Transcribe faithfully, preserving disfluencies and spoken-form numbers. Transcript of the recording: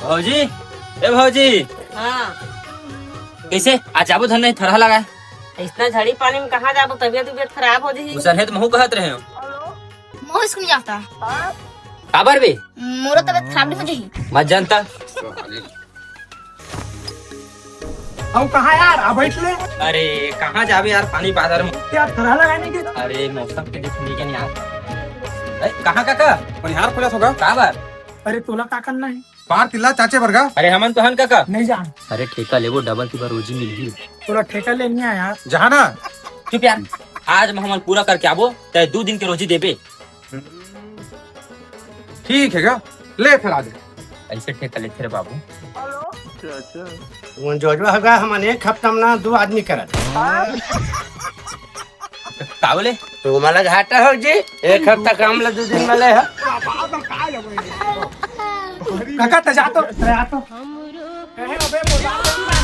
भौजी, ए भौजी। हाँ। कइसे आज जाबो धन नहीं थरहा लगाए? इतना झड़ी पानी में कहाँ जाबो, तबियत उबियत खराब हो जाही। उसन हे तो महू कहत रहे हो। मोहिस को नहीं जाता। काबर बे? मोरो तबियत खराब नहीं हो जाही। मत जानता। अउ कहाँ यार, आ बैठ ले। अरे कहाँ जाबे यार, पानी बादर में। यार थरहा लगाने के। अरे मौसम के देख लीजिए यार। अरे कहाँ काका? बनिहार खोजत होगा। काबर? अरे तोला का करना है? बार तिल्ला चाचे बरगा। अरे हमन तो हन काका। नहीं जान। अरे ठेका लेबो, डबल तिबा रोजी मिलही। तोला ठेका लेनी है यार। जहाँ ना। चुप यार, आज मैं हमन पूरा करके आबो, तय दू दिन के रोजी देबे। ठीक है गा, ले फिर आ जा। ऐसे ठेका लेथे रे बाबू। वो जोजवा होगा, हमन एक हफ्ता में ना दो आदमी करत। का बोले? तो मला घाटा हो जी, एक हफ्ता काम ला दो दिन में ले हा। काका त जा तो, त जा तो। कहे अबे बोला।